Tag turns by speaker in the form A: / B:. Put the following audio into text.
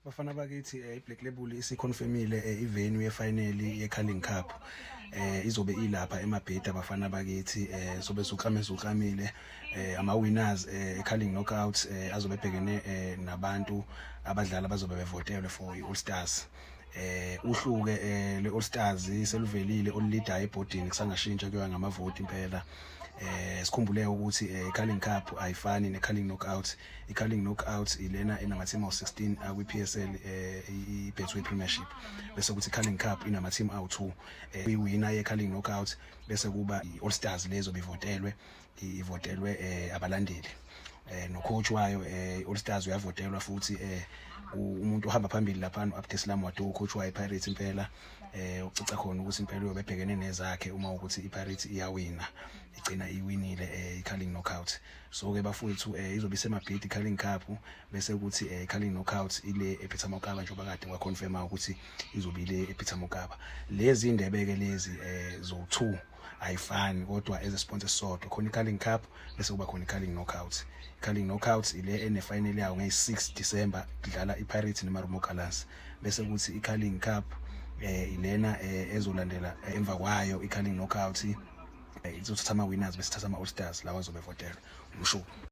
A: Bafana bakithi, iBlack Label isiconfirmile ivenue yefinal yeCarling Cup. Izobe ilapha eMabhida, bafana bakithi. Sobe suklame suklamile ama winners eCarling Knockout azobe ebhekene nabantu abadlali abazobe bevotelwe for iAll Stars. Uhluke le All Stars seluvelile oluleader ebhodini, kusangashintsha kuyoya ngamavoti impela. Sikhumbule ukuthi iCarling Cup ayifani neCarling Knockout. iCarling Knockout ilena enama-team awu-16 akwi-PSL, i-Betway Premiership, bese kuthi iCarling Cup inama-team awu-2. Iwinner ye-Carling Knockout bese kuba i-All Stars lezo bivotelwe, ivotelwe abalandeli, no-coach wayo i-All Stars uyavotelwa futhi. Umuntu ohamba phambili lapha u-Abdeslam Ouaddou, coach wayo iPirates impela, ucica khona ukuthi impela uyobe ebhekene nezakhe uma ukuthi iPirates iyawina, igcina iwinile iCarling Knockout. So ke bafowethu, izobe iseMabhidi iCarling Cup, bese kuthi iCarling Knockout ile ePeter Mokaba, njengoba kade kwaconfirma ukuthi izobe ile ePeter Mokaba. Lezi indebe ke lezi zo2 ayifani, kodwa eze sponsor sodwa khona iCarling Cup, bese kuba khona iCarling Knockout. iCarling Knockout ile ene final yawo nge6 December, kudlala iPirates neMarumo Gallants, bese kuthi iCarling Cup ilena ezolandela emva kwayo iCarling Knockout, izothatha ama winners bese thatha ama All Stars lawa azobe votelwa umshuku.